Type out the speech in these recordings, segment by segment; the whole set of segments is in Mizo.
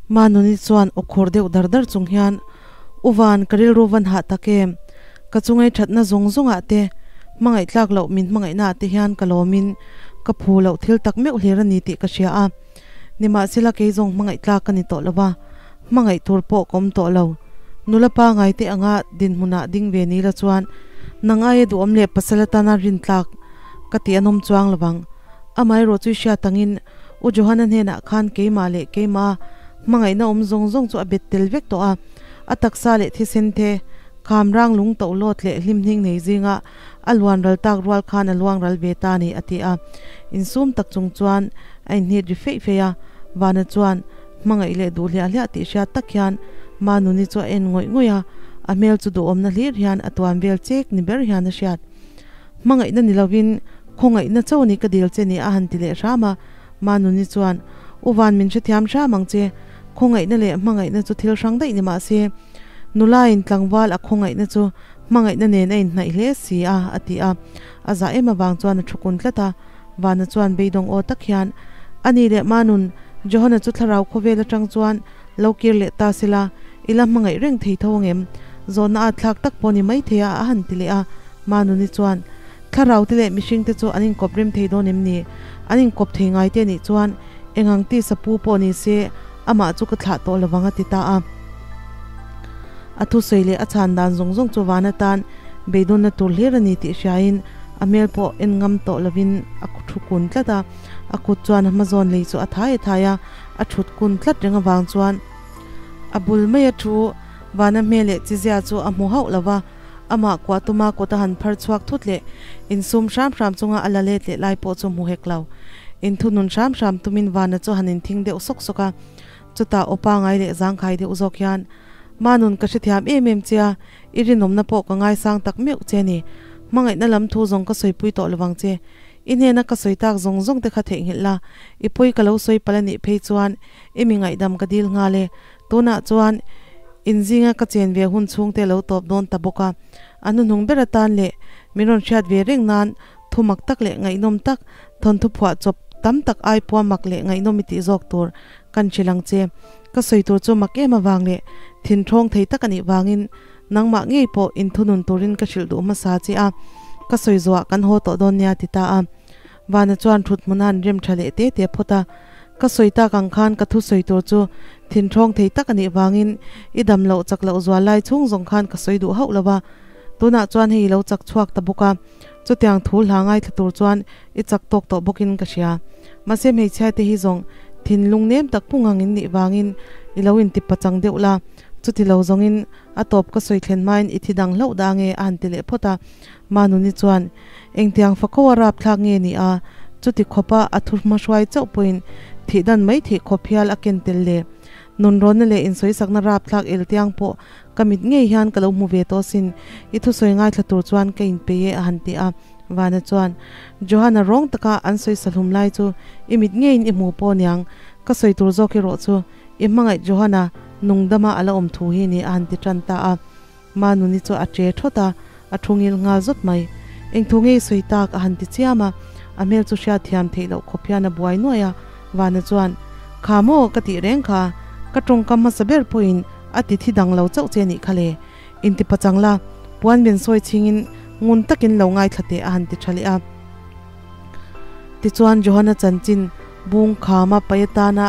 Manuni chuan aw khur deuh dar dar chung hian, U Van, ka rilru van hah tak em? Ka chungai thatna zawng zawngah te, hmangaih tlak loh min hmangaihnaah te hian ka lawmin ka phu loh thil tak meuh hlir a ni tih ka hria a. Nimahsela kei zawng hmangaih tlak ka ni tawh lo va, hmangaih tur pawh ka awm tawh lo. Nula pangai te anga dinhmunah ding ve ni la chuan nang aia duhawm leh pasal atana rin tlak ka tih an awm chuang lo vang. Amaherawh chu i hriat angin U Johana hnenah khan keimah leh keimah hmangaihna awm zawng zawng chu a bet tel vek tawh a, a taksa leh thisen te kham rang lung toh lawt leh hlim hning nei zinga a luan ral tak rual khan a luang ral ve ta ni a ti a. Insum tak chung chuan a inhnit ri feih feih a, Vana chuan hmangaih leh duh hliah hliah tih hriat tak hian Manuni chu a en ngawih ngawih a, a hmel chu duhawmna hlir hian a tuan vel chek ni ber hian a hriat. Hmangaihna ni lovin khawngaihna cho ni ka dil che ni a han ti leh hram a, Manuni chuan, U Van min hrethiam hram ang che, khawngaihna leh hmangaihna chu thil hrang daih ni mah se, nulain tlangval a khawngaihna chu hmangaihna nen a inhnaih hle si a, a ti a. A zah em avang chuan a thu kun tlat a, Vana chuan beidawng aw tak hian, A ni leh Manun, Johana chu thlarau khawvel atang chuan lo kir leh ta sela, i la hmangaih reng thei tho angem? Zawhna at thlak tak pawh ni maithei a, a han ti leh a. Manuni chuan, Thlarau te leh mihring te chu an inkawp rem thei dawn em ni? An inkawp thei ngai te nih chuan eng ang tisa pu pawh ni se amah chu ka thlah tawh lovang a ti ta a. A thusawi leh a chhan dan zawng zawng chu van atan beidawnna tur hlir a ni tih hriain a hmel pawh en ngam tawh lovin a thu kun tlat a. A kut chuan a hmazawn lei chu a thai a thai a, a thut kun tlat reng avang chuan a bul mai a thu vana hmel leh chizia chu a hmu hauh lova. Amah kuah tuma kut a han phar chhuak thut leh insum hram hram chunga a la let leh lai pawh chu hmu hek lo. Inthunun hram hram tumin Vana chu han inthing deuh sawk sawk a. Chutah aw pangai leh zangkhai deuh zawk hian, Manun ka hrethiam em em che a, i rinawmna pawh ka ngaisang tak meuh che a ni. Hmangaihna lam thu zawng ka sawipui tawh lovang che. I hnena ka sawi tak zawng zawng te kha theihnghilh la, i pawi ka lo sawi palh a nih phei chuan i mi ngaihdam ka dil nghal e. Tunah chuan inzinga ka chen ve hun chhungte lo tawp dawn ta bawk a, a hnuhnung ber atan leh min rawn hriat ve reng nan thu mak tak leh ngaihnawm tak, thawnthu phuah chawp tam tak ai pua mak leh ngaihnawm i tih zawk tur kan hrilh ang che. Ka sawi tur chu mak em avang leh thinthawng thei tak a nih vangin nangmah ngei pawh inthunun turin ka hrilh duh hmasa che a, ka sawi zuah kan haw tawh dawn nia ti ta a. Vana chuan thut hmun a han rem tha leh te te phawt a, Ka sawi tak ang khan ka thu sawi tur chu thinthawng thei tak a nih vangin i dam loh chak loh zual lai chhung zawng khan ka sawi duh hauh lo va, tunah chuan hei i lo chak chhuak ta bawk a, chutiang thu hla ngaithla tur chuan i chak tawk tawh bawkin ka hria. Mahse hmeichhia te hi zawng thinlung nem tak pung ang in nih vangin i lo inti pachang deuh la, chuti lo zawngin a tawp ka sawi thlen hmain i thi dang hlauh dah nge a han ti leh phawt a, Manuni chuan Engtiang fakho a rapthlak nge ni a, chuti khawpa a thu hmahruai chauh pawhin thih dan mai theih khawp hial a ken tel le. Nunrawnna leh insawisakna rapthlak eltiang pawh ka mit ngei hian ka lo hmu ve tawh sin, i thusawi ngaithla tur chuan ka inpei e a han ti a. Vana chuan, Johanna rawng taka an sawisa hlum lai chu i mit ngeiin i hmu pawh niang, ka sawi tur zawk erawh chu i hmangaih Johanna nungdama a la awm thu hi ni a han ti tan ta a. Manuni chu a che thawt a, a thu ngil nghal zawt mai. Eng thu ngei sawi tak a han ti chiam a, a hmel chu hriat thiam theih loh khawp hian a buai nuaih a. Vana chuan, Kha maw ka tih reng kha, ka tawngkam hmasa ber pawhin a ti thi dang lo chauh che nih kha le. Inti pachang la, puan ben sawi chhingin ngun takin lo ngaithla teh a han ti tha leh a. Tichuan Johana chanchin bung khama pai atana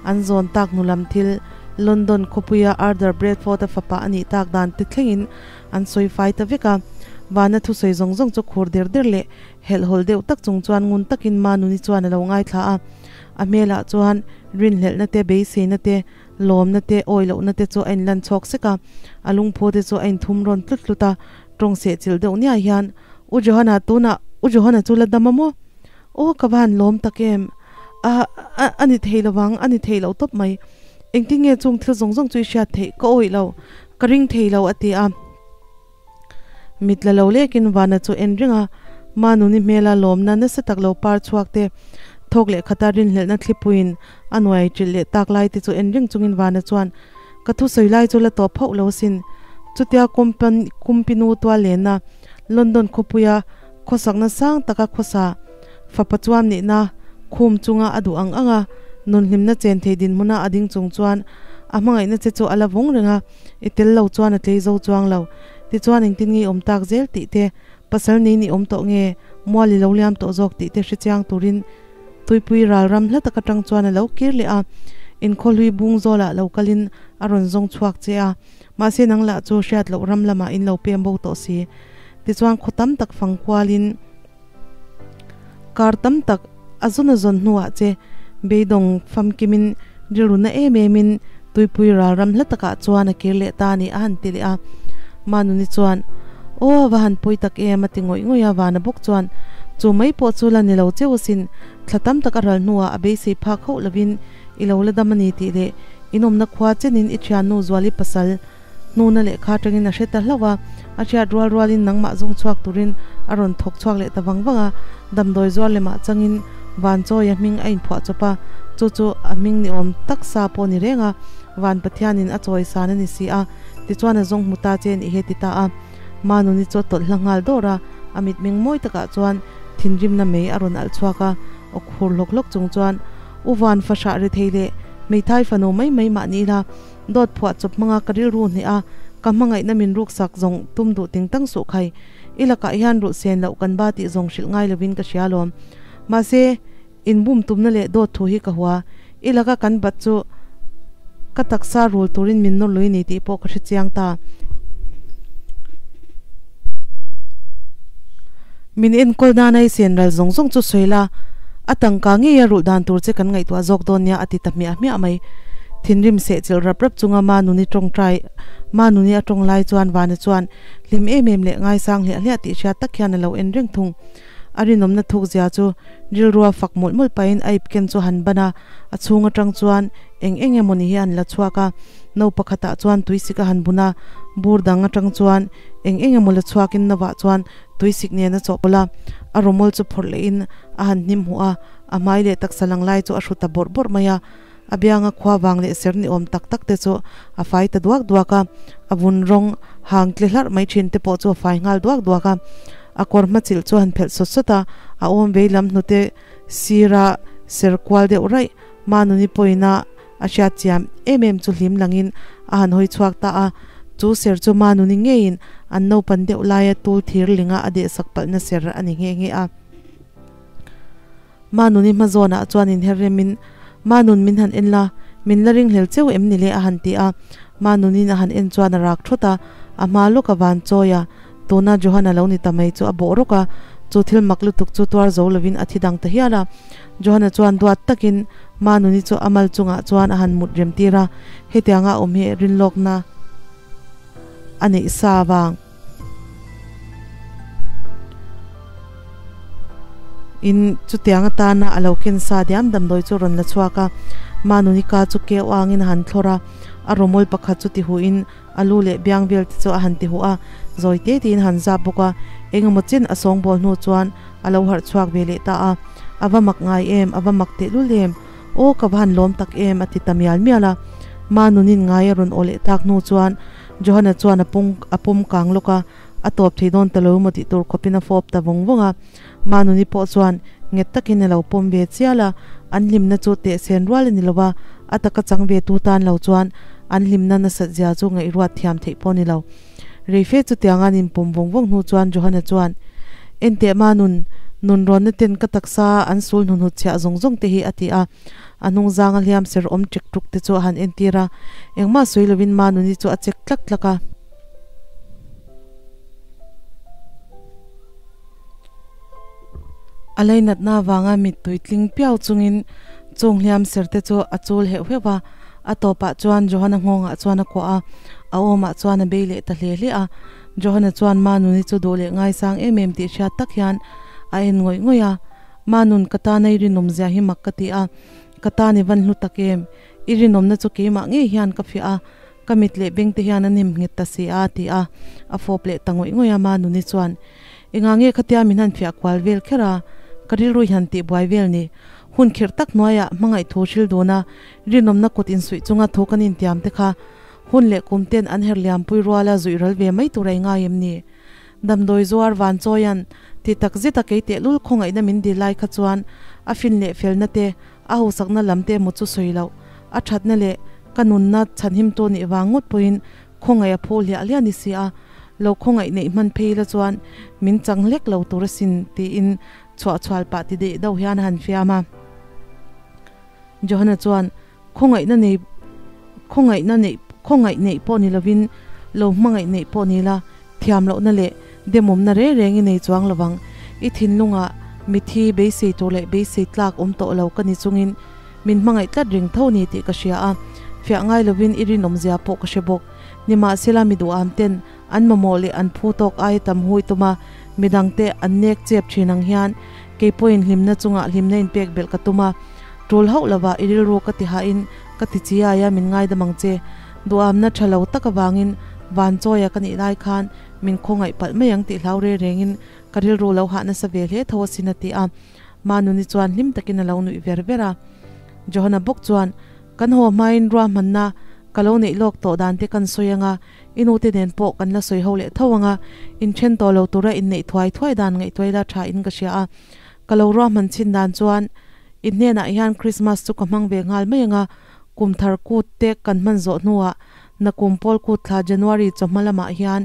An zawn tak hnu lam thil, London khawpuia Arthur Bradford-a fapa a nih tak dan te thlengin an sawi fai ta vek a. Vana thusawi zawng zawng chu khur der der leh helhhawlh deuh tak chung chuan ngun takin Manuni chuan a lo ngaithla a. A hmelah chuan rinhlelhna te, beiseina te, lawmna te, awilohna te chu a inlan chhawk sek a. A lungphu te chu a inthum rawn tlut tlut a, tawng seh chilh deuh niah hian, U Johana, tunah U Johana chu la dam a maw? Aw ka va han lawm tak em? A, a, a ni thei lovang, a ni thei lo tawp mai. Engtin nge chung thil zawng zawng chu i hriat theih? Ka awih lo, ka ring thei lo a ti a. Mit la lo lekin Vana chu en reng a, Manuni hmela lawmna nasa tak lo par chhuak te, thawk leh khata rinhlelhna thlipuiin a nuai ṭilh leh tak lai te chu en reng chungin Vana chuan, Ka thusawi lai chu la tawp hauh lo asin. Chutia Kumpinu tual lenna London khawpuia Khawsakna sang taka khawsa fapa chuan nihna khum chunga a duh ang ang a, Nun hlimna chen thei dinhmuna a ding chung chuan a hmangaihna che chu a la vawng reng a, i tel lo chuan a tlei zo chuang lo. Tichuan engtin nge i awm tak zel tih te, pasal nei ni awm tawh nge, mual i lo liam tawh zawk tih te hre chiang turin tuipui ral ram hla tak atang chuan a lo kir leh a, inkhawhlui bung zawlah lo kalin a rawn zawng chhuak che a, mahse nang lah chu hriat loh ram lamah in lo pem bo tawh si. Tichuan khaw tam tak fang kualin. Kar tam tak a zawn a zawn hnuah che beidawng famkimin rilru na em emin tuipui ral ram hla takah chuan a kir leh ta a ni a han ti leh a. Manuni chuan, Aw a va han pawi tak em a ti ngawih ngawih a, Vana bawk chuan, Chu mai pawh chu la ni lo cheu asin, thla tam tak a ral hnuah a beisei phak hauh lovin i lo la dam a ni tih leh inawmna khua chenin i thiannu Zuali pasal Hnuna lehkha atangin a hre ta hlauh a, a hriat rual rualin nangmah zawng chhuak turin a rawn thawk chhuak leh ta vang vang a, damdawi zuar lemah changin Vanchawia hming a inphuah chawp a, chu chu a hming ni awm tak sa pawh ni reng a, Van Pathianin a chawi san a ni si a, tichuan a zawng hmu ta che nih hi a ti ta a. Manuni chu a tawlh hla nghal dawr a, a mitmeng mawi takah chuan thinrimna mei a rawn alh chhuak a, aw khur hlawk hlawk chung chuan, U Van fahrah ri thei leh hmeithai fanu mai mai mah ni ila, Dawt phuah chawp hmanga ka rilru hneh a, ka hmangaihna min ruksak zawng tum duh ting tang suh khai. I lakah hian rulh sen loh kan ba tih zawng hrilh ngai lovin ka hria alawm. Mahse, inbum tumna leh dawt thu hi ka hua. I laka kan bat chu ka taksa rul turin min nawr lui ni tih pawh ka hre chiang ta. Min enkawl nana i sen ral zawng zawng chu sawi la, a tangka ngeia rulh dan tur che kan ngaihtuah zawk dawn nia a ti ta hmiah hmiah mai. Thinrim seh chilh rap rap chunga Manuni tawngtai Manuni a tawng lai chuan Vana chuan hlim em em leh ngaisang hliah hliah tih hriat tak hian a lo en reng thung. A rinawmna thuk zia chu rilrua fak mawlh mawlh pahin a ip ken chu han ban a, a chhung atang chuan eng eng emawni hi an la chhuak a, no pakhatah chuan tuisik a han bun a, bur dang atang chuan eng eng emaw la chhuakin novah chuan tuisik nen a chawhpawlh a, a rawmawl chu phawrh lehin a han hnim huh a, a hmai leh taksa lang lai chu a hru ta bawrh bawrh mai a, a bianga khua vang leh ser ni awm tak tak te chu a fai ta duak duak a, a vun rawng hang tle hlarh mai thin te pawh chu a fai nghal duak duak a, a kawr hma chilh chu a han phelh sawt sawt a, a awm vei lam hnute sira ser kual deuh raih Manuni pawina a hriat chiam em em chu hlim langin a han hawi chhuak ta a, chu ser chu Manuni ngeiin an naupan deuh laia tul thir linga a dehsak palhna ser a ni nghe nghe a. Manuni hma zawnah chuan inher remin, Manun min han en la, min la ringhlel cheu em ni le a han ti a. Manunin a han en chuan a rak thawt a, a hma lawk a van chawi a, tuna Johan-a lo ni ta mai chu a bawh rawk a, chu thil mak lutuk chu tuar zo lovin a thi dang ta hial a. Johan-a chuan duat takin Manuni chu a mal chungah chuan a han mut rem tir a, hetianga a awm hi rinlawkna a neih sa vang. In chutiang atana a lo ken sa diam damdawi chu rawn la chhuak a, Manuni ka chu keu angin a han thlawr a, a rawmawl pakhat chu ti huhin a lu leh biang vel te chu a han ti huh a, zawi te tiin a han zap bawk a, engemaw chen a sawngbawl hnu chuan a lo harh chhuak ve leh ta a, A va mak ngai em, a va mak tehlul em, aw ka va han lawm tak em a ti ta mial mial a, Manunin ngai a rawn aw leh tak hnu chuan Johana chuan a pung a pawm kang lawk a, a tawp thei dawn ta lo maw tih tur khawpin a fawp ta vawng vawng a. Manuni pawh chuan nghet takin a lo pawm ve chial a, an hlimna chu tehsen rual a ni lo va, a taka chang ve tu tan lo chuan an hlimna nasat zia chu ngaihruat thiam theih pawh a ni lo. Reife chutianga an inpawm vawng vawng hnu chuan Johana chuan, Enteh Manun, nunrawnna ten ka taksa an sul hnuhnut chhiah zawng zawng te hi a ti a. A hnung zanga hliam ser awm ṭek ṭuk te chu a han entir a, engmah sawi lovin Manuni chu a chek tlak tlak a. A leinatna avanga mittui tling piau chungin chung hliam ser te chu a chul heuh heuh a, a tawpah chuan Johana nghawngah chuan a kuah a, a awmah chuan a bei leh ta hle hle a. Johana chuan Manuni chu duh leh ngaisang em em tih hriat tak hian a en ngawih ngawih a. Manun ka tana i rinawm zia hi mak ka ti a, ka tan i van hlu tak em? I rinawmna chu keimah ngei hian ka fiah a, ka mit leh beng te hian a nem nghet ta si a, a ti a, a fawp leh ta ngawih ngawih a Manuni chuan, Engah nge khatia min han fiah kual vel kher a, ka rilru hian tih buai vel ni? Hun khirh tak hnuaiah hmangaih thu hril dun a, rinawmna kut insuih chunga thu kan intiam te kha hun leh kum ten an her liampui ruala zuih ral ve mai tur a i ngai em ni? Damdawi zuar van chawian ti tak zet a kei tehlul khawngaihna min dil lai kha chuan a fin leh felna te, A hausakna lam te emaw chu sawi loh, a thatna leh ka nunna chhanhimtu nih vang ngawt pawhin khawngaih a phu hliah hliah ni si a, lo khawngaih neih hman phei la chuan min chang hlek lo tur asin tiin chhuah chhual pah ti deih deuh hian a han fiam a. Johana chuan khawngaihna nei khawngaihna neih khawngaih neih pawh ni lovin lo hmangaih neih pawh ni la thiam lohna leh demawmna reng reng i nei chuang lovang. I thinlungah mithi beisei tur leh beisei tlak awm tawh lo ka ni chungin min hmangaih tlat reng tho ni tih ka hria a, fiah ngai lovin i rinawmzia pawh ka hre bawk. Nimahsela mi duham ten an mamawh leh an phu tawk aia tam hui tuma midangte an nek chep thin ang hian kei pawhin hlimna chungah hlimna inpek belh ka tum a, tul hauh lovah i rilru ka ti hahin ka ti chiai a min ngaidam ang che. Duhamna tha lo tak avangin van chawia ka nih lai khan min khawngaih palh mai ang tih hlau re rengin ka rilru lo hah nasa ve hle tho asin a ti a. Manuni chuan hlim takin a lo nuih ver ver a. Johana bawk chuan, Kan haw hmain ruahmanna ka lo neih lawk tawh dan te kan sawi anga, i nute nen pawh kan la sawi ho leh tho anga, inthen tawh lo tura inneih thuai thuai dan ngaihtuai la tha in ka hria a. Ka lo ruahman chhin dan chuan i hnenah hian Christmas chu ka hmang ve nghal mai anga, kum thar kut te kan hman zawh hnuah nakum pawl kut thla January chawhma lamah hian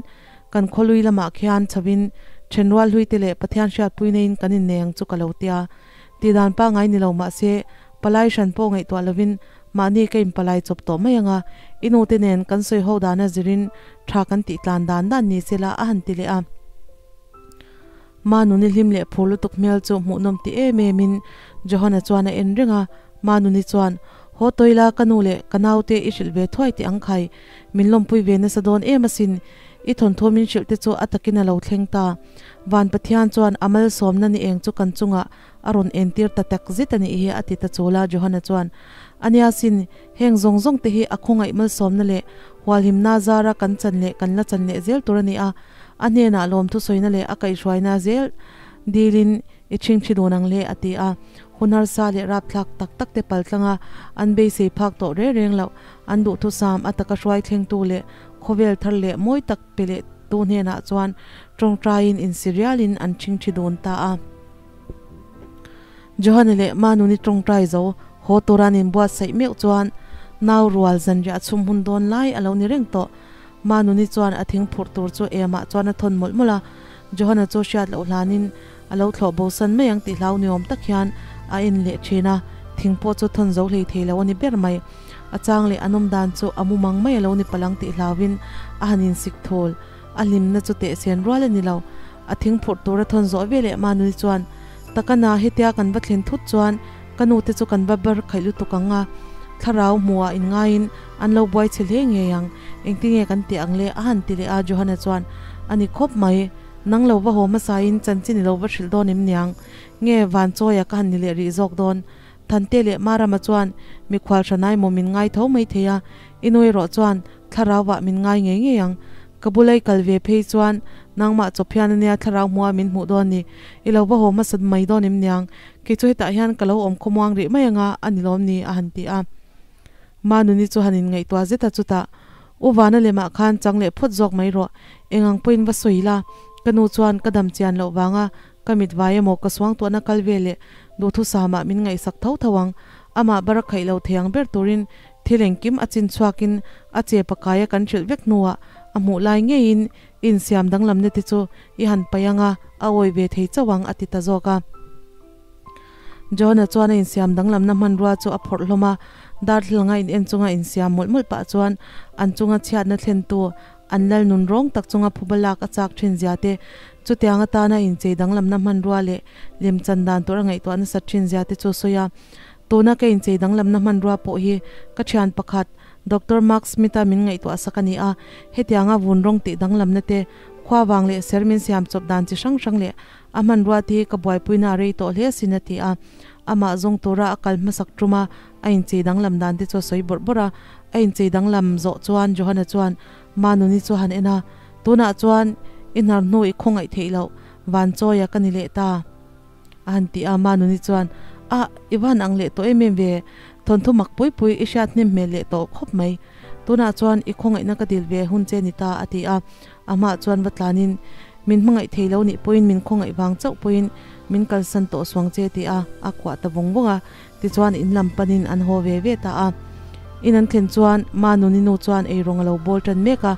kan khawlui lamah khian chhovin thenrual hlui te leh Pathian hriatpui neiin kan innei ang chu ka lo tia. Tih dan pangngai ni lo mah se, palai hran pawh ngaihtuah lovin mahni ka inpalai chawp tawh mai ang a, i nute nen kan sawi ho dana zirin tha kan tih tlan dan dan ni se la a han ti leh a. Manuni hlim leh phur lutuk hmel chu hmuhnawm ti em em in Johana chuan a en reng a, Manuni chuan, Haw tawila ka nu leh ka naute i hrilh ve thuai teh ang khai, min lawmpui ve nasa dawn em asin, i thawnthu min hrilh te chu a takin a lo thleng ta. Van Pathian chuan a malsawmna ni eng chu kan chungah a rawn entir ta tak zet a nih hi a ti ta chul a, Johana chuan, Ania sin, heng zawng zawng te hi a khawngaih malsawmna leh hualhimna zara kan chan leh kan la chan leh zel tur a ni a, a hnenah lawmthu sawina leh a kaihhruaina zel dilin i chhingchhi dun ang le a ti a. Hun harsa leh rapthlak tak tak te paltlanga an beisei phak tawh reng reng loh, an duhthusam a taka hruai thlengtu leh khawvel thar leh mawi tak pe leh tu hnenah chuan tawngtaiin insirialin an chhingchhi dun ta a. Johane leh Manuni tawngtai zo haw tura an inbuatsaih meuh chuan nau rual zanriah chhum hun dawn lai a lo ni reng tawh. Manuni chuan a thing phurh tur chu emah chuan a thawn mawlh mawlh a, Johana chu hriat loh hlanin a lo thlawh bosan mai ang tih hlau niawm tak hian a en leh thin a, thing pawh chu thawn zo hlei thei lo a ni ber mai. A chang leh an awm dan chu a mumang mai a lo ni palh ang tih hlauin a han insik thul. A hlimna chu tehsen rual a ni lo. A thing phurh tur a thawn zawh ve leh Manuni chuan, Takana hetia kan va thlen thut chuan ka nute chu kan va bar khaih lutuk ang a, thlarau hmuhah inngaiin an lo buai chhe hle ngei ang, engtinge kan tih ang le? a han ti leh a, Johana chuan, A ni khawp mai, nang lo va haw hmasain chanchin i lo va hrilh dawn em niang? Nge Vanchawia ka han ni leh rih zawk dawn? Thante leh Marama chuan mikhual hranai maw min ngai tho mai thei a, i nu erawh chuan thlarauah min ngai ngei ngei ang. Ka bulai kal ve phei chuan nangmah chawp hian ania thlarau hmuha min hmuh dawn ni. I lo va haw hmasa mai dawn em niang? Kei chu hetah hian ka lo awm khawmuang rih mai anga a ni lawm ni? a han ti a. Manuni chu han inngaihtuah zet a chutah, U Vana lemah khan chang leh phawt zawk mai rawh, eng ang pawhin va sawi la, ka nu chuan ka dam chian loh vanga Ka mit vai emaw ka suangtuahna kal ve leh duhthusama min ngaihsak tho tho ang. Amah bar a khaih lo thei ang ber turin thil engkim a chin chhuakin a che pakaia kan hrilh vek hnuah a hmuh lai ngeiin i insiam danglamna te chu i han paih anga a awi ve thei chauh ang a ti ta zawk a. John-a chuan a insiam danglamna hmanrua chu a phawrh hlawm a, darthlalang a in en chunga insiam mawlh mawlh pah chuan an chunga chhiatna thlentu An lal nun rawng tak chunga phuba lak a chak thin zia te, chutiang atana inchei danglamna hmanrua leh lemchan dan tur a ngaihtuah nasat thin zia te chu a sawi a. Tuna ka inchei danglamna hmanrua pawh hi ka thian pakhat Doctor Mark Smith-a min ngaihtuah sak a ni a, hetianga vun rawng tih danglamna te, khua vang leh ser min siam chawp dan chi hrang hrang leh a hmanrua te hi ka buaipuina a rei tawh hle asin a ti a. Amah zawng tura a kal hmasak tuma a inchei danglam dan te chu a sawi bawrh bawrh a. A inchei danglam zawh chuan Johana chuan Manuni chu a han en a, Tunah chuan i hnar hnu i khawngaih theih loh, Vanchawia ka ni leh ta a han ti a. Manuni chuan, Ah, i va han ang leh tawh em em ve, thawnthu mak pui pui i hriat hnem hmel leh tawh khawp mai. Tunah chuan i khawngaihna ka dil ve hun che ni ta a ti a. Amah chuan va tlanin, Min hmangaih thei lo nih pawhin min khawngaih vang chauh pawhin min kalsan tawh suang che ti a, a kuah ta vawng vawng a. Tichuan in lam panin an haw ve ve ta a. In an thlen chuan Ma Nuni nu chuan eirawng a lo bawl tan mek a,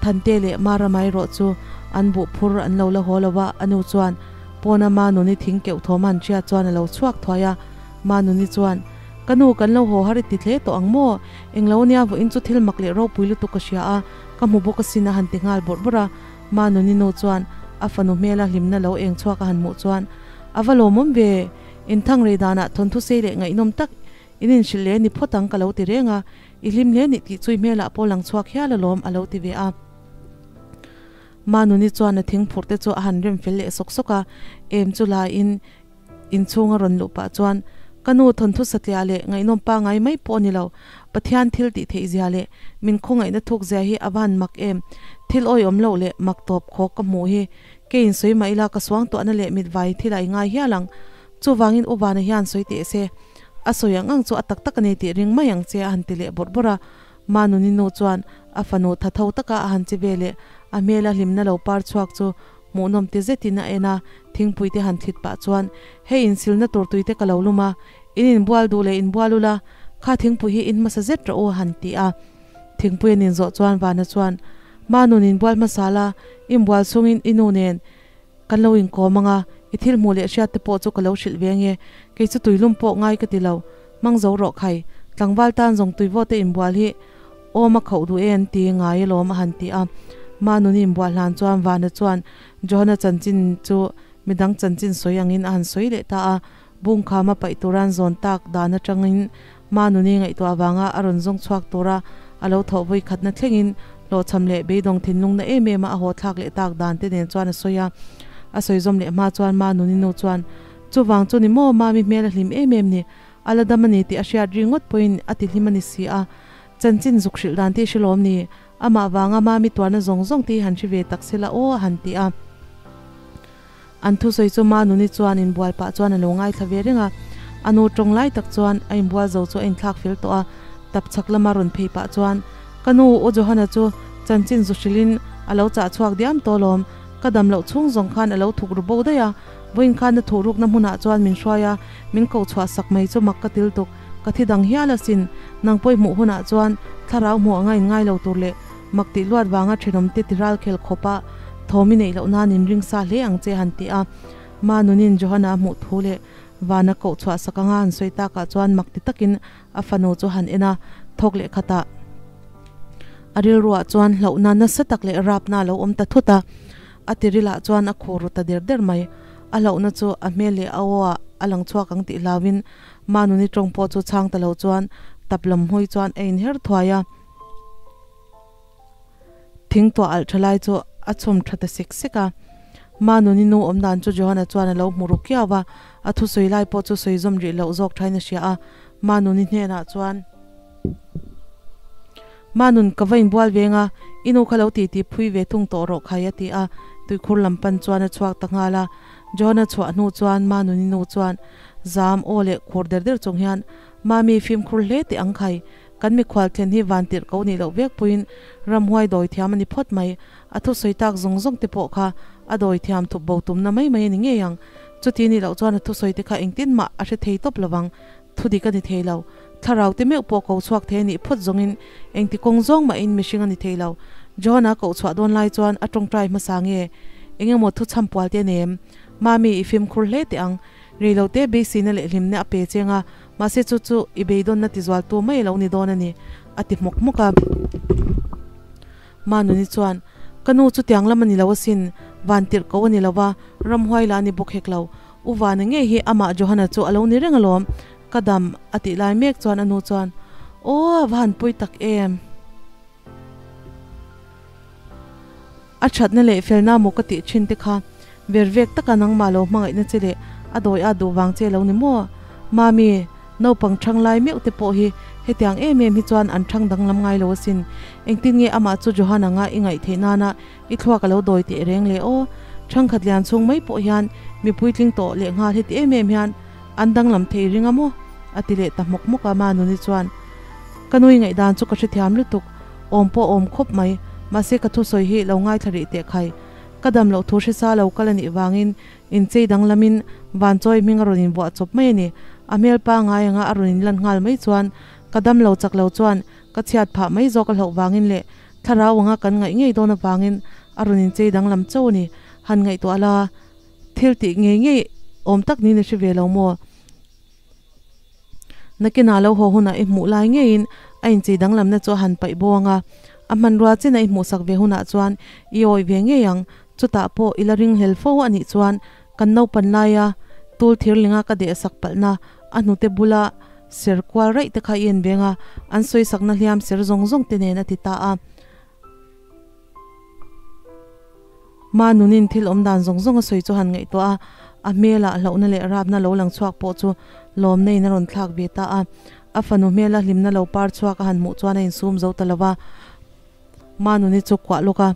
Thante leh Ma Ramai erawh chu an buh phur an lo la haw lo a, a nu chuan pawna Ma Nuni thing keuh thawm a han hriat chuan a lo chhuak thuai a. Ma Nuni chuan, Ka nu kan lo haw har i ti hle tawh ang maw? Englo nia vawiin chu thil mak leh ropui lutuk ka hria a, ka hmu bawk asin a han ti nghal bawrh bawrh a. Ma Nuni nu chuan a fanu hmela hlimna lo eng chhuak a han hmuh chuan, A va lawmawm ve! Inthang rei danah thawnthu sei leh ngaihnawm tak in inhrilh leh ni phawt ang ka lo ti reng a, i hlim hle nih tih chu i hmelah pawh lang chhuak hial alawm a lo ti ve a. Manuni chuan a thing phurh te chu a han rem fel leh sawk sawk a, em chu laiin inchhung a rawn luh pah chuan ka nu thawnthu satliah leh ngaihnawm pangai mai pawh a ni lo, Pathian thil tih theih zia leh min khawngaihna thuk zia hi a van mak em, thil awihawm loh leh mak tawp khawk ka hmuh hi Kei in sawi mah ila ka suang tuahna leh mitvai thil a i ngai hial ang. Chuvangin U Vana hian sawi teh se. A sawi ang ang chu a tak tak a ni tih ring mai ang che a han ti leh bawrh bawrh a. Manuni nu chuan a fanu tha tho taka a han che ve leh a hmela hlimna lo par chhuak chu hmuhnawm ti zetin a en a, thingpui te han thlit pah chuan hei insilna tur tui te ka lo lum a, in inbual duh leh inbual ula, kha thingpui hi in hmasa zet rawh u a han ti a. Thingpui an inzawh chuan Vana chuan Ma nun inbual hmasa la, inbual chungin i nu nen kan lo inkawm ang a, i thil hmuh leh hriat te pawh chu ka lo hrilh ve ange, kei chu tuilum pawh ngai ka ti lo, hmang zo rawh khai, tlangval tan zawng tuivaw te inbual hi awm a khauh duh e an ti ngai alawm a han ti a. Ma nun inbual hlan chuan Vana chuan Johana chanchin chu midang chanchin sawi angin a han sawi leh ta a, Bungkhama paih turan zawn tak dan atangin Manuni ngaihtuah avanga a rawn zawng chhuak tura a lo thawh vawi khatna thlengin hlawhchham leh beidawng thinlungna em em a a haw thlak leh tak dan te nen chuan a sawi a. A sawi zawm leh hma chuan Manuni nu chuan, Chuvang chu ni maw Mami hmel a hlim em em ni, a la dam a ni tih a hriat ri ngawt pawhin a ti hlim a ni si a, chanchin zuk hrilh dan tih hrilawm ni, amah vanga Mami tuarna zawng zawng te hi han hre ve tak sela aw a han ti a. An thusawi chu Manuni chuan inbual pah chuan a lo ngaithla ve reng a, a nu tawng lai tak chuan a inbual zo chu a inthlak fel tawh a, tap chhak lama rawn phei pah chuan, Ka nu, U Johana chu chanchin zu hrilhin a lo chah chhuak diam tawh alawm, ka dam loh chhung zawng khan a lo thuk ru bo daih a, vawiin khan a thuh rukna hmunah chuan min hruai a, min koh chhuah sak mai chu mak ka til tuk, ka thi dang hial asin, nang pawih hmuh hunah chuan thlarau hmuh anga inngai lo tur leh Mak tih luat vanga thenawmte ti ral khel khawpa thawm i neih loh nan in ring sa hle ang che han ti a. Manunin Johana a hmuh thu leh Vana koh chhuah sak anga han sawi takah chuan mak ti takin a fanu chu han en a, thawk leh khatah a rilruah chuan hlauhna nasa tak leh rapna a lo awm ta thut a. A tirilah chuan a khur ru ta der der mai. A hlauhna chu a hmel leh a aw ah a lang chhuak ang tih hlauin Manuni tawng pawh chu chhang ta lo chuan tap lam hawi chuan a inher thuai a. Thing tuah alh tha lai chu a chhawm tha ta sek sek a. Manuni nu awm dan chu Johana chuan a lo hmu ru kiau va, a thusawi lai pawh chu sawi zawm rih loh zawk thain a hria a. Manuni hnenah chuan, Manun, ka va inbual veng a, i nu kha lo titi phui ve thung tawh rawh khai a ti a, tuikhur lam pan chuan a chhuak ta nghal a. Johana chhuah hnu chuan Manuni nu chuan zam aw leh khur der der chung hian, Mami, fimkhur hle teh ang khai, Kan mikhual thlen hi van tirh ko nih loh vek puiin ramhuai dawi thiam a ni phawt mai. A thusawi tak zawng zawng te pawh kha a dawi thiam thup bo tumna mai mai a ni ngei ang. Chuti nih loh chuan a thusawi te kha engtin mah a hre thei tawp lovang. Thu dik a ni thei lo. Thlarau te meuh pawh ko chhuak thei a nih phawt zawngin engti kawng zawng mahin mihring a ni thei lo. John-a koh chhuah dawn lai chuan a tawngtai hmasa nge? Engemaw thu chhampual te a nei em? Mami, i fimkhur hle teh ang. Reilote beiseina leh hlimna a pe cheng a, mahse chu chu i beidawnna tizualtu mai a lo ni dawn a ni, a ti hmawk hmawk a. Manuni chuan, Ka nu chu tiang lam a ni lo asin, van tirh ko a ni lo va, ramhuai lah a ni bawk hek lo. U Vana ngei hi amah Johana chu a lo ni reng alawm, ka dam, a tih lai mek chuan a nu chuan, Aw, a va han pawi tak em! A thatna leh felna maw ka tih thin te kha ver vek taka nangmah lo hmangaihna che leh a dawi a duh vang che lo ni maw? Mami, naupang thang lai meuh te pawh hi hetiang em em hi chuan an thang danglam ngai lo asin. Engtin nge amah chu Johan anga i ngaih theih nana i thluak a lo dawi teh reng le aw? Thangkhat lian chhung mai pawh hian mipui tling tawh leh nghal heti em em hian an danglam thei ring a maw? A ti leh ta hmawk hmawk a Manuni chuan. Ka nui ngaihdan chu ka hrethiam lutuk, awm pawh awm khawp mai, mahse ka thusawi hi lo ngaithla rih teh khai. Ka dam loh thu hre sa lo kal a nih vangin inchei danglamin Vanchawi hming a rawn invuah chawp mai a ni. A hmel pangngai anga a rawn inlan nghal mai chuan ka dam lo chak lo chuan ka chhiat phah mai zawk a hlauh vangin leh thlarau anga kan ngaih ngei dawn avangin a rawn inchei danglam chauh a ni. Han ngaihtuah la, thil tih ngei ngei awm tak niin i hre ve lo maw? Nakinah lo haw hunah i hmuh lai ngeiin a inchei danglamna chu a han paih bawng a, a hmanrua chin a i hmuhsak ve hunah chuan i awih ve ngei ang. Chutah pawh i la ringhlel fo a nih chuan kan naupan laia tul thirlinga ka dehsak palhna a hnute bula ser kual raih te kha i en veng a, an sawisakna hliam ser zawng zawng te nen a ti ta a. Ma nunin thil awm dan zawng zawng a sawi chu han ngaihtuah a, a hmelah hlauhna leh rapna lo lang chhuak pawh chu lawmna in a rawn thlak ve ta a. A fanu hmela hlimna lo par chhuak a han hmuh chuan a insum zo ta lo va, Ma nuni chu kuah lawk a,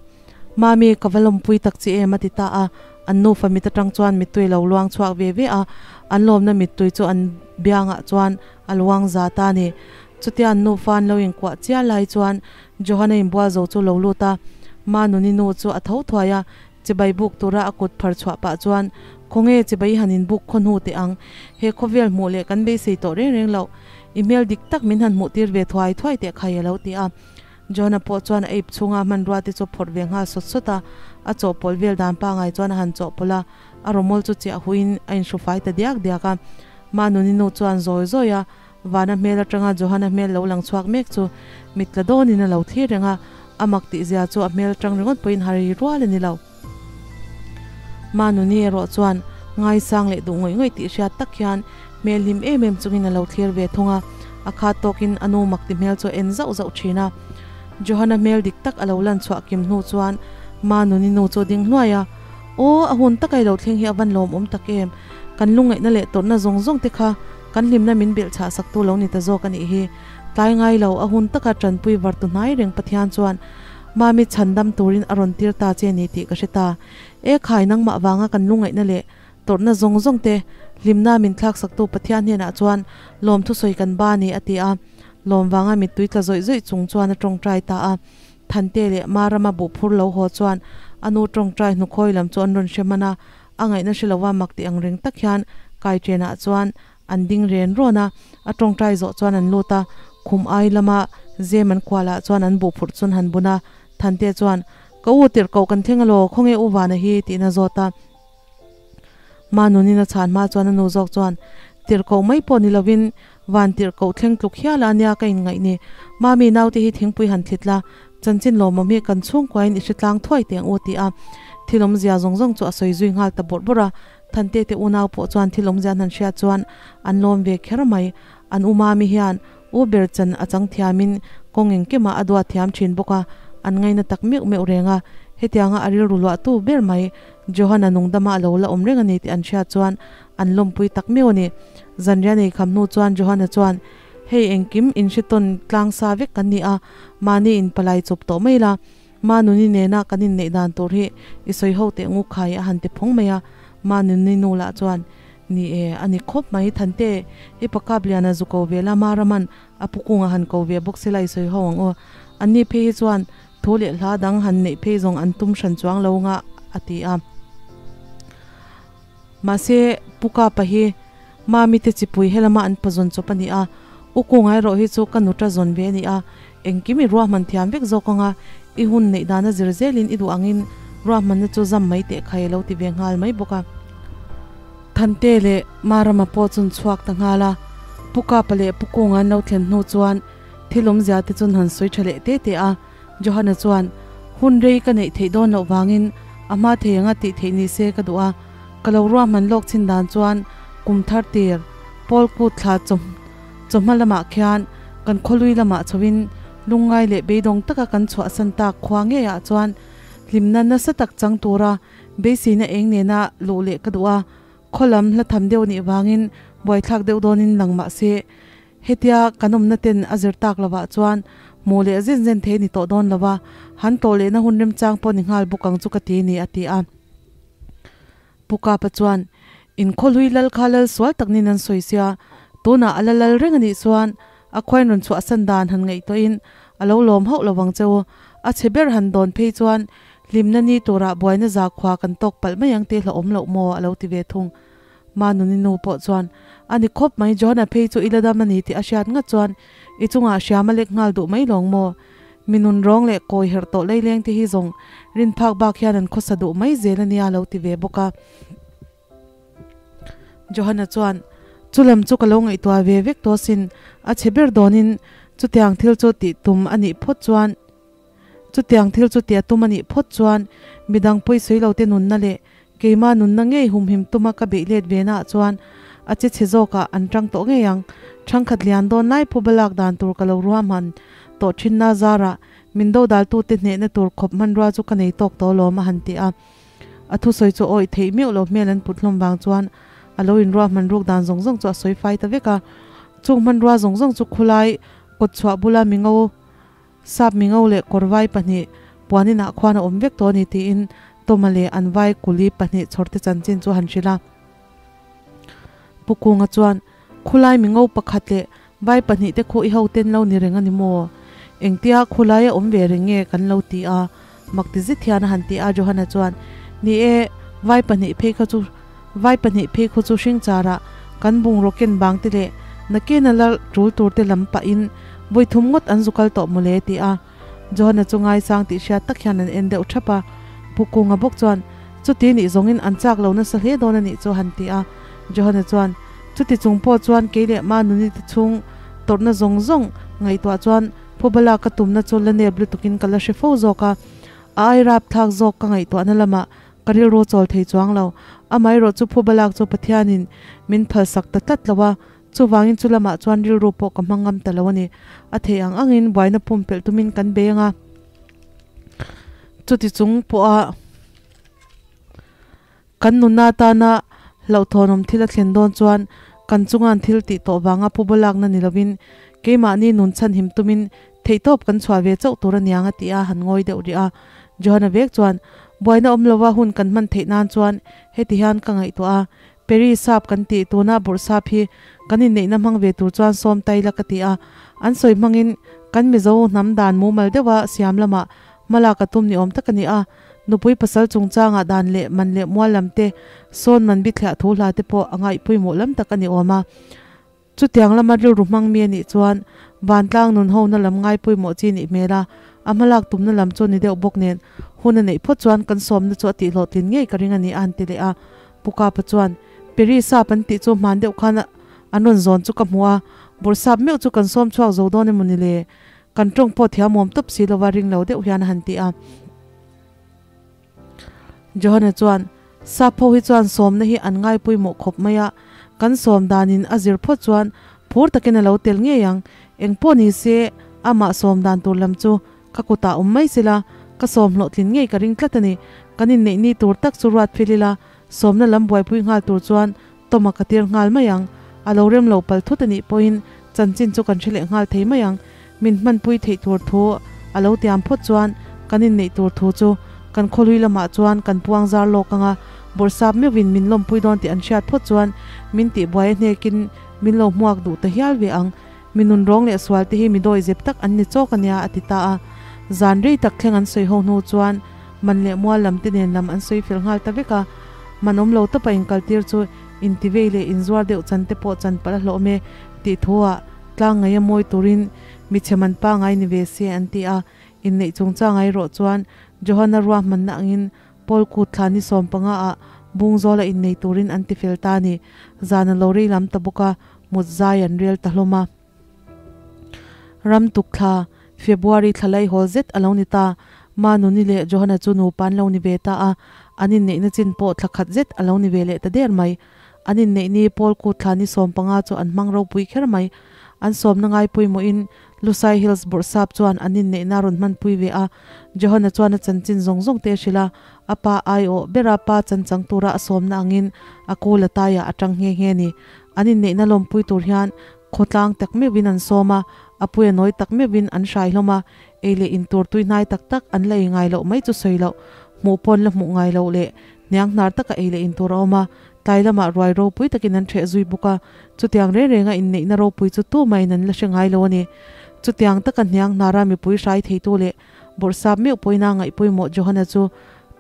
Mami, ka va lawmpui tak che em a ti ta a. An nufa mit atang chuan mittui lo luang chhuak ve ve a, an lawmna mittui chu an biangah chuan a luang za ta a ni. Chutia an nufa an lo inkuah chial lai chuan Johana inbual zo chu lo lut a, Manuni nu chu a tho thuai a, chibai buk tura a kut phar chhuah pah chuan, Khawnge chibai han inbuk khaw hnu teh ang, he khawvel hmuh leh kan beisei tawh reng reng loh, i hmel dik tak min han hmuh tir ve thuai thuai teh khai a lo ti a. Johana pawh chuan a ip chhunga hmanrua te chu phawrh ve nghal sawt sawt a, a chawhpawlh vel dan pangai chuan a han chawhpawlh a, a rawmawl chu chiah huiin a inhrufai ta diak diak a. Manuni nu chuan zawi zawi a, Vana hmel atanga Johana hmel lo lang chhuak mek chu mit tla dawnin a lo thlir reng a, a mak tih zia chu a hmel atang ringawt pawhin hari rual a ni lo. Manuni erawh chuan ngaisang leh duh ngawih ngawih tih hriat tak hian hmel hlim em em chungin a lo thlir ve thung a, a khat tawkin a nu mak ti hmel chu a en zauh zauh thin a. Johana hmel dik tak a lo lan chhuah kim hnu chuan Manuni nu chu a ding hluai a, Aw, a hun taka i lo thleng hi a van lawmawm tak em? Kan lungngaihna leh tawrhna zawng zawng te kha kan hlimna min belh chhah saktu lo ni ta zawk a nih hi. Tlai ngai lo, a hun taka tanpui vartu hnai reng Pathian chuan Mami chhan dam turin a rawn tir ta che ni tih ka hre ta. E khai, nangmah vanga kan lungngaihna leh tawrhna zawng zawng te hlimna min thlak saktu Pathian hnenah chuan lawmthu sawi kan ba ni a ti a. Lawm vanga mittui tla zawih zawih chung chuan a tawngtai ta a. Thante leh Marama buhphur lo haw chuan a nu tawngtai hnukhawi lam chu an rawn hre hman a. A ngaihna hre lova mak tih ang reng tak hian kaichenah chuan an ding ren rawn a, a tawngtai zawh chuan an lut a, khum ai lama zem an kualah chuan an buh phurh chun han bun a, Thante chuan, Ka u tirh koh kan thleng alaw, khawnge u Vana hi? tiin a zawt a. Manunin a chhan hma chuan a nu zawk chuan, Tirh koh mai pawh ni lovin Van tirh koh thleng tluk hial a nia ka inngaih ni. Mami naute hi thingpui han thlit la, chanchin lawmawm hi kan chhungkuain i hre tlang thuai teh ang u ti a. Thil awmzia zawng zawng chu a sawi zui nghal ta bawrh bawrh a. Thante te unau pawh chuan thil awmzia an han hriat chuan an lawm ve kher mai. An u Mami hian u ber chan a chang thiamin kawng engkimah a duat thiam thin bawk a, an ngaina tak meuh meuh reng a. Hetianga a rilru luahtu ber mai Johana nungdama a lo la awm reng a ni tih an hriat chuan an lawmpui tak meuh a ni. Zanriah nei kham hnu chuan Johana chuan, Hei engkim inhretawn tlang sa vek kan ni a, mahni in palai chawp tawh mai la, Manuni nena kan inneih dan tur hi i sawi ho teh ngu khai a han ti phawng mai a. Manuni nu lah chuan, Ni e, a ni khawp mai Thante, i pakap liana zu ko ve la, Maraman a pu kunga han ko ve bawk se la i sawi ho ang aw. Anni phei hi chuan Thu leh hla dang han neih phei zawng an tum hran chuang lo nga a ti a. Mahse, Pu Kapa hi Mami te chipui helama an pazawn chawp a ni a, U Kungai erawh hi chu ka nuta zawn ve a ni a, engkim i ruahman thiam vek zawk anga i hun neih dana zir zelin i duh angin ruahmanna chu zam mai teh khai a lo ti ve nghal mai bawk a. Thante leh Marama pawh chun chhuak ta nghal a, Pu Kapa leh Pu Kunga an lo thlen hnu chuan Thil awmzia te chun han sawi tha leh te te a, Johana chuan, Hun rei ka neih theih dawn loh vangin a hma thei anga tih theih ni se ka duh a, ka lo ruahman lawk chin dan chuan kum thar tir Paul kut thla chawhma lamah khian kan khawlui lamah chhoin lungngai leh beidawng taka kan chhuahsan tak khua ngeiah chuan hlimna nasa tak chang tura beiseina eng nena luh leh ka duh a, khaw lam hla tham deuh nih vangin buaithlak deuh dawnin lang mah se Hetia kan awmna ten a zir tak lovah chuan hmuh leh zen zen thei ni tawh dawn lova, han tawh lehna hun remchang pawh ni nghal bawk ang chu ka ti ni a ti a. Pu Kapa chuan, In khawhlui lal kha lal sual tak nin an sawi sia, tunah a la lal reng a nih chuan a khuain rawn chhuahsan dan han ngaihtuahin a lo lawm hauh lovang che u. A chhe ber han dawn phei chuan Hlimna ni turah buaina zakhua kan tawk palh mai ang tih hlauhawm loh maw? a lo ti ve thung. Manuni nu pawh chuan, A ni khawp mai, Johana phei chu i la dam a ni tih a hriat ngat chuan i chungah hriam a lek nghal duh mai lawng maw? Mi nun rawng leh kawi herh tawh leileng te hi zawng rin phak bak hian an khawsa duh mai zel a nia a lo ti ve bawk a. Johana chuan, Chu lam chu ka lo ngaihtuah ve vek tawh sin, a chhe ber dawnin chutiang thil chu tih tum a nih phawt chuan, Chutiang thil chu tia tum a nih phawt chuan midang pawisawi lo te nunna leh keima nunna ngei humhim tuma ka beih let ve naah chuan a che chhe zawkah an tang tawh ngei ang. Thangkhat lian dawn lai phuba lak dan tur ka lo ruahman tawh thinna zarah min dodaltute hnehna tur khawp hmanrua chu ka nei tawk tawh alawm a han ti a. A thusawi chu awih theih meuh lo hmel an put hlawm vang chuan a lo inruahman ruk dan zawng zawng chu a sawi fai ta vek a. Chung hmanrua zawng zawng chu khulai kawtchhuah bula mingo Sap mingo leh kawrvai pahnih puan inah khuan a awm vek tawh a ni tiin Tawma leh an vai kuli pahnih chhawrte chanchin chu a han hrilh a. Pu Kunga chuan, Khulai mingo pakhat leh vai pahnih te khu i ho ten lo ni reng a ni maw? Engtia khulai a awm ve reng nge kan lo ti a? Mak ti zet hian a han ti a. Johana chuan, Ni e, vai pahnih phei kha chu vai pahnih phei khu chu hring charah kan bungraw ken bang te leh nakena la tul tur te lam pahin vawi thum ngawt an zu kal tawh mawle ti a. Johana chu ngaisang tih hriat tak hian an en deuh thap a. Pu Kunga bawk chuan, Chuti nih zawngin an chak lo nasa hle dawn a nih chu han ti a. Johana chuan, Chuti chung pawh chuan kei leh Manuni te chhung tawrhna zawng zawng ngaihtuah chuan Phubala ka tumna chu la nep lutukin ka la hre fo zawk a. A ai rapthlak zawk ka ngaihtuahna lamah Ka rilru chawl thei chuang lo. Amaherawh chu phuba lak chu Pathianin min phalsak ta tlat lo a, chuvangin chu lamah chuan rilru pawh ka hmang ngam ta lo a ni. A theih ang angin buaina pumpelh tumin kan bei ang a, chuti chung pawha kan nuna tana hlauhthawnawm thil a thlen dawn chuan kan chunga'n thil tih tawh vanga phuba lakna ni lovin keimahni nun chhanhim tumin Theihtawp kan chhuah ve chauh tur aniang a ti a, han ngawi deuh rih a. Johana vek chuan, Buaina awm lova hun kan hman theih nan chuan heti hian ka ngaihtuah a, Peri sap kan tih tuna burh sap hi kan inneihna hmang ve tur chuan sawm tai la ka ti a. An sawi hmangin kan Mizo hnam dan mumal deuha siam lamah hmalak a tum ni awm tak a ni a. Nupui pasal chungchangah dan leh man leh mual lam te, sawn man bithliah thu hla te pawh a ngaihpawimawh lam tak a ni awm a. Chutiang lama rilru hmang mi a nih chuan vantlang nun hona lam ngai pawimawh chi nih hmel a, a hmalak tumna lam chu ni deuh bawk nen hun a neih phawt chuan kan sawmna chu a tihhlawhtlin ngei ka ring a ni a han ti leh a. Pu Kapa chuan, Peri sap an tih chu hman deuh khan an rawn zawn chu ka hmu a, bawrhsap meuh chu kan sawm chhuak zo dawn emaw ni le? Kan tawng pawh thiamawm tawp si lova ring lo deuh hian a han ti a. Johana chuan, Sap ho hi chuan sawmna hi an ngai pawimawh khawp mai a, kan sawm danin a zir phawt chuan phur takin a lo tel ngei ang. Eng pawh ni se, amah sawm dan tur lam chu ka kutah awm mai sela, ka sawm hlawhtlin ngei ka ring tlat a ni. Kan inneih ni tur tak chu ruat fil ila, sawmna lam buaipui nghal tur chuan Tawma ka tir nghal mai ang. A lo rem lo pal thut a nih pawhin chanchin chu kan hre leh nghal thei mai ang. Min hmanpui theih tur thu a lo tiam phawt chuan kan inneih tur thu chu kan khawhlui lamah chuan kan puang zar lawk ang a, bawrhsap meuhin min lawmpui dawn tih an hriat phawt chuan min tihbuai a hnekin min lo hmuak duh ta hial ve ang. Mi nun rawng leh sual te hi mi dawi zep tak an ni chawk a nia a ti ta a. Zan rei tak thleng an sawi ho hnu chuan man leh mual lam te nen lam an sawi fel nghal ta vek a. Man awm lo tawpa inkaltir chu intivei leh inzuar deuh chan te pawh chan palh a hlawh awm e tih thu ah tlang ngei a mawi turin mi chhe man pangai ni ve se an ti a. Inneih chungchang erawh chuan Johana ruahmanna angin Paul kut thla ni 15 ah Bungzawla innei turin an ti fel ta a ni. Zan a lo rei lam ta bawk a, mut zai an rel ta hlawm a. Ram tuk thla, February thla laihawl zet a lo ni ta. Manuni leh Johana chu nupa an lo ni ve ta a, an inneihna chin pawh thla khat zet a lo ni ve leh ta der mai. An inneih ni Paul kut thla ni 15 chu an hmang ropui kher mai. An sawmna ngai pawimawhin Lusai Hills bawrhsap chuan an inneihna a rawn hmanpui ve a, Johana chuan a chanchin zawng zawng te a hrilh a, a pa aiawh bera pa chanchang tura a sawmna angin a kul a taiah a tang nghe nghe a ni. An inneihna lawmpui tur hian khawtlang tak meuhin an sawm a, a pui a nawi tak meuhin an hrai hlawm a, ei leh in tur tui hnai tak tak an la ei ngai loh mai chu sawi loh, hmuh pawn la hmuh ngai loh leh hniang hnar taka ei leh in tur a awm a, tlai lamah ruai ropui takin an ṭheh zui bawk a, chutiang reng renga inneihna ropui chu tumah in an la hre ngai lo a ni. Chutiang taka hniang hnara mipui hrai theitu leh bawrhsap meuh pawina ngaih pawimawh Johana chu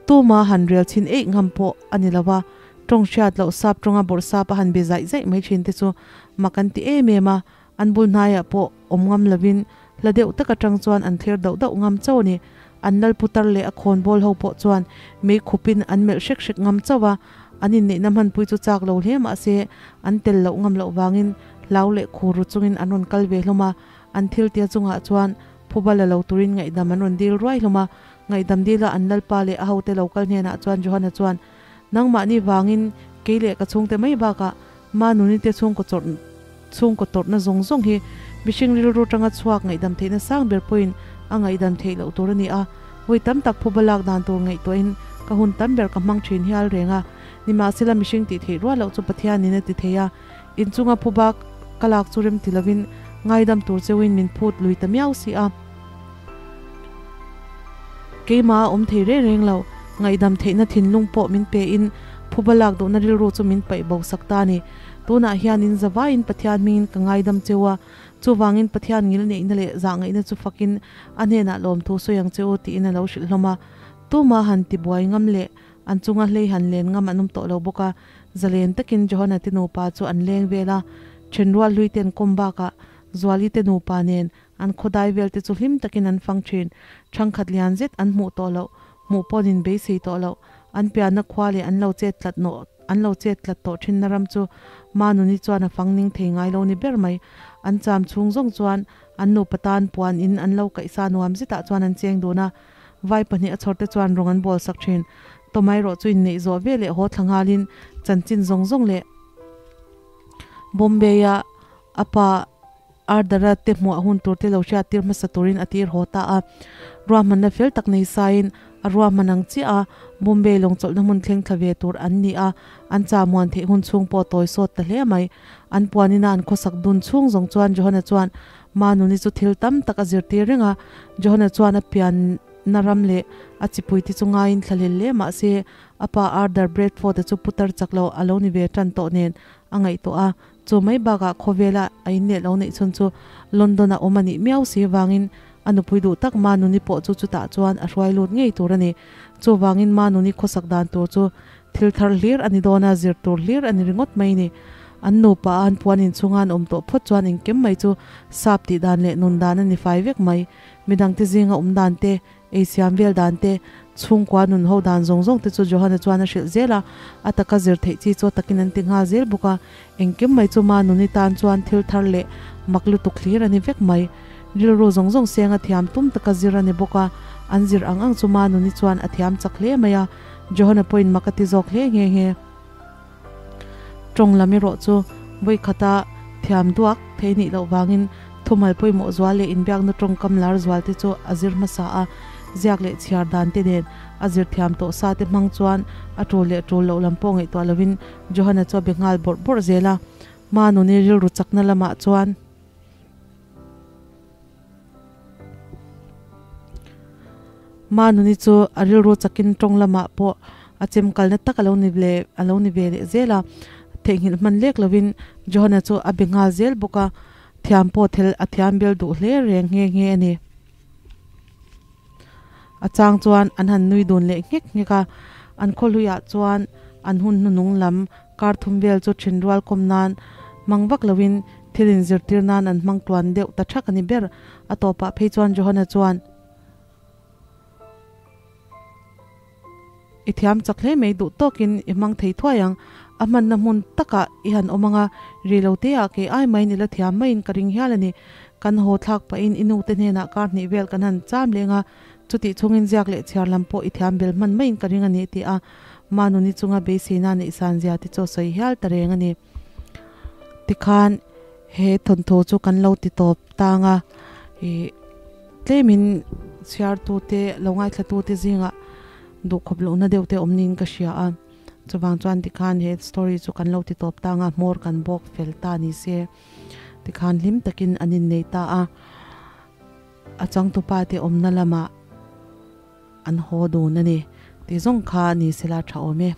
tuma han rel chhin eih ngam pawh a ni lo va, tawng hriat loh sap tawnga bawrhsap a han be zaih zaih mai thin te chu mak an ti em em a, an bul hnaiah pawh awm ngam lovin hla deuh tak atang chuan an thlir dauh dauh ngam chauh a ni. An lal putar leh a khawnbawl ho pawh chuan mei khupin an melh hrek hrek ngam chauh a, an inneihna hmanpui chu chak lo hle mah se an tel loh ngam loh vangin hlau leh khur ru chungin an rawn kal ve hlawm a, an thiltia chungah chuan phuba la lo turin ngaihdam an rawn dil ruai hlawm a. Ngaihdam dila an lalpa leh a hote lo kal hnenah chuan Johana chuan, Nangmahni vangin kei leh ka chhungte mai bakah Manunite chhungkaw chawrh chhungkaw tawrhna zawng zawng hi mihring rilru tanga chhuak ngaihdam theihna sang ber pawhin a ngaihdam theih loh tur a ni a, vawi tam tak phuba lak dan tur ngaihtuahin ka hun tam ber ka hmang thin hial reng a. Nimahsela mihring tih theih rual loh chu Pathianin a ti thei a, inchunga phuba ka lak chu rem ti lovin ngaidam tur cheuhin min phut lui ta miau si a. Keimah a awm thei reng reng lo, ngaihdam theihna thinlung pawh min pein phuba lak duhna rilru chu min paih bo sak ta a ni. Tunah hianin zavaiin Pathian hmingin ka ngaidam cheu a, chuvangin Pathian ngil neihna leh zahngaihna chu fakin a hnenah lawmthu sawi ang che u tiin a lo hrilh hlawm a. Tuma han tibuai ngam leh an chunga hlei han len ngam an awm tawh lo bawk a, zalen takin Johana te nupa chu an leng vel a, thenrual hlui ten kawm bakah Zuali te nupa nen An khawdai vel te chu hlim takin an fang thin. Thangkhat lian zet an hmuh tawh loh, hmuh pawn in beisei tawh loh. An pianna khua leh an lo chet tlat nawh an lo chet tlat tawh thinna ram chu Manuni chuan a fang ning thei ngai lo ni ber mai. An cham chhung zawng chuan an nupa tan puan in an lo kaihsa nuam zetah chuan an cheng dun a. Vai pahnih a chhawr te chuan rawng an bawl sak thin. Tawmai rawh chu inneih zawh ve leh haw thla nghalin chanchin zawng zawng leh Bombay-a a pa Ardara te hmuah hun tur te lo hriat tir hmasa turin a tir haw ta a. Ruahmanna fel tak nei saiin a ruahman ang chiah a, Bombay lawng chawlhna hmun thleng thla ve tur an ni a, an cha muan theih hun chhung pawh tawi sawt ta hle mai. An puanina an khawsak dun chhung zawng chuan Johana chuan Manuni chu thil tam tak a zirtir reng a, Johana chuan a pianna ram leh a chipui te chu ngaiin thlahlel hle mah se a pa Ardar Bradford-a chu putar chak lo a lo ni ve tan tawh nen a ngaihtuah a. Chu mai bakah khawvela a inleh lo neih chhun chu London-a awm a nih miau si vangin a nupui duh tak Manuni pawh chu chutah chuan a hruai lut ngei tur a ni. Chuvangin Manuni khawsak dan tur chu thil thar hlir a ni dawn a, zir tur hlir a ni ringawt mai ni. An nupa a an puan inchhunga an awm tawh phawt chuan engkim mai chu sap tih dan leh nun dan a ni fai vek mai. Midangte zinga awm dan te, Ei siam vel dan te, chhungkua nun ho dan zawng zawng te chu Johana chuan a hrilh zel a, a taka zir theih chi chu a takin an ti nghal zel bawk a, engkim mai chu Manuni tan chuan thil thar leh mak lutuk hlir a ni vek mai. Rilru zawng zawng seng a thiam tum taka zir a ni bawk a, an zir ang ang chu Manuni chuan a thiam chak hle mai a, Johana pawhin mak a ti zawk hle nghe nghe. Tawng lam erawh chu vawikhata thiam duak thei nih loh vangin thumal pawimawh zual leh inbiakna tawngkam lar zual te chu a zir hmasa a, ziak leh chhiar dan te nen a zir thiam tawh sa te hmang chuan a tul leh tul loh lam pawh ngaihtuah lovin Johana chu a be nghal bawrh bawrh zel a, Manuni rilru chakna lamah chuan. Manuni chu a rilru chakin tawng lamah pawh a chem kalna tak a lo ni leh a lo ni ve leh zel a, theihnghilh hman lek lovin Johana chu a be nghal zel bawk a, thiam pawh thel a thiam bel duh hle reng nghe nghe a ni. A chang chuan an han nui dun leh nghek nghek a, an khawhluiah chuan an hun hnuhnung lam Kar thum vel chu thin rual kawm nan hmang vak loin thil inzirtir nan an hmang tluan deuh ta thak a ni ber. A tawpah phei chuan Johana chuan, I thiam chak hle mai duh tawkin i hmang thei thuai ang. A hmanna hmun takah i han awm anga ri lo teah kei ai maiin i la thiam maiin ka ring hial a ni. Kan haw thlak pahin i nute hnenah kar hnih vel kan han cham leng a, chutih chhungin ziak leh chhiar lam pawh i thiam bel hman maiin ka ring a ni ti a. Manuni chunga beiseina neih san zia te chu a sawi hial ta reng a ni. Tikhan he thawnthu chu kan lo ti tawp tang a, ih tlemin chhiartute lo ngaithlatute zingah duhkhawp lohna deuh te awm niin ka hria a, chuvang chuan tikhan he story chu kan lo ti tawp tang a, hmawr kan bawk fel ta ni se tikhan hlim takin an innei ta a, a changtupa te awmna lamah. An haw dun a ni tih zawng kha ni sela tha awm e.